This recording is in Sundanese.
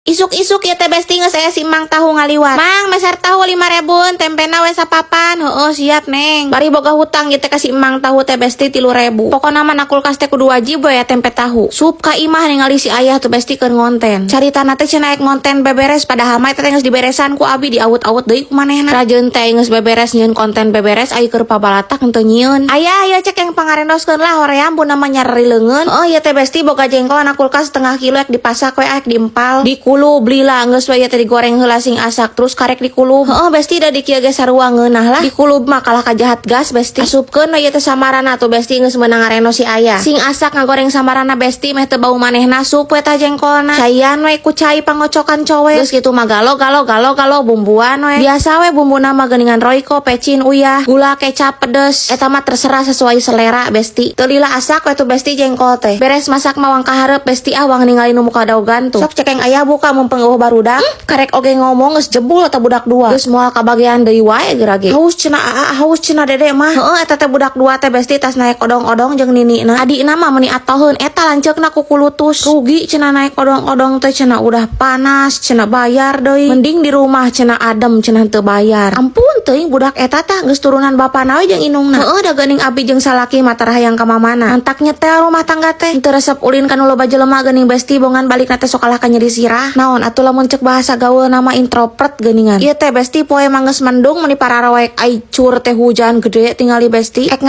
Isuk-isuk ya teh, Besti, geus aya si Mang Tahu ngaliwat. "Mang, meser tahu 5 ribuan, tempena we sapapan." "Heeh, siap, Neng." Bari boga hutang ieu teh ka si Mang Tahu teh, Besti, 3.000. Pokona mah na kulkas teh kudu wajib we ya tempe tahu. Sup ka imah ningali si ayah tuh, Besti, keur ngonten. Caritana teh cenah ek ngonten beberes, padahal mah eta teh geus diberesan ku abi, diawut-awut deui ku manehna. Rajeun teh geus beberes nyieun konten beberes, ai keur pabalatak henteu nyieun. "Ayah, ayo cek yang pangarendoskeun lah, hoream buna mah nyareri leungeun." Oh ieu teh, Besti, boga jengkol na kulkas setengah kilo, ek dipasak we, ek diempal. Dikulub lila, geus we ieu teh digoreng heula sing asak, terus karek dikulub. Heeh, Besti, da di kieu ge sarua ngeunah lah. Dikulub mah kalah ka jahat gas, Besti. Asupkeun we ieu teh samarana tuh, Besti, geus meunang ngareno si ayah. Sing asak ngagoreng samarana, Besti, meh teu bau manehna, sup we tah jengkolna. Caian we ku cai pangocokan cowek. Geus kitu mah galo galo galo galo, bumbuan we. Biasa we bumbuna mah geuningan Royco, pecin, uyah, gula, kecap, pedes. Eta mah terserah sesuai selera, Besti. Teu lila asak we tuh, Besti, jengkol teh. Beres masak mah wang kaharep, Besti, ah, wang ningali nu muka daogan tuh. "Sok cekeng ayah buka mumpung euweuh barudak." Karek oge ngomong geus jebul eta budak dua. Geus moal kabagean deui wae geura ge. "Haus," cenah, "aa, haus," cenah dede mah. Heeh, eta teh budak dua teh, Besti, tas naik odong-odong jeung ninina. Adikna mah meuni atoheun, eta lanceukna kukulutus. "Rugi," cenah, "naik odong-odong teh," cenah, "udah panas," cenah, "bayar deui. Mending di rumah," cenah, "adem," cenah, "teu bayar." Ampun teuing budak eta tah geus turunan bapana we jeung indungna. Heeh, da geuning abi jeung salaki mah tara hayang ka mamana. Mantak nyetel rumah tangga teh. Teu resep ulin ka nu loba jelema geuning, Besti, bongan balikna teh sok kalah ka nyeri sirah. Naon atuh lamun cek bahasa gaul nama introvert geuningan. Ieu teh, Besti, poe mah geus mendung meuni pararoek, ai cur teh hujan gede tingali, Besti. Ek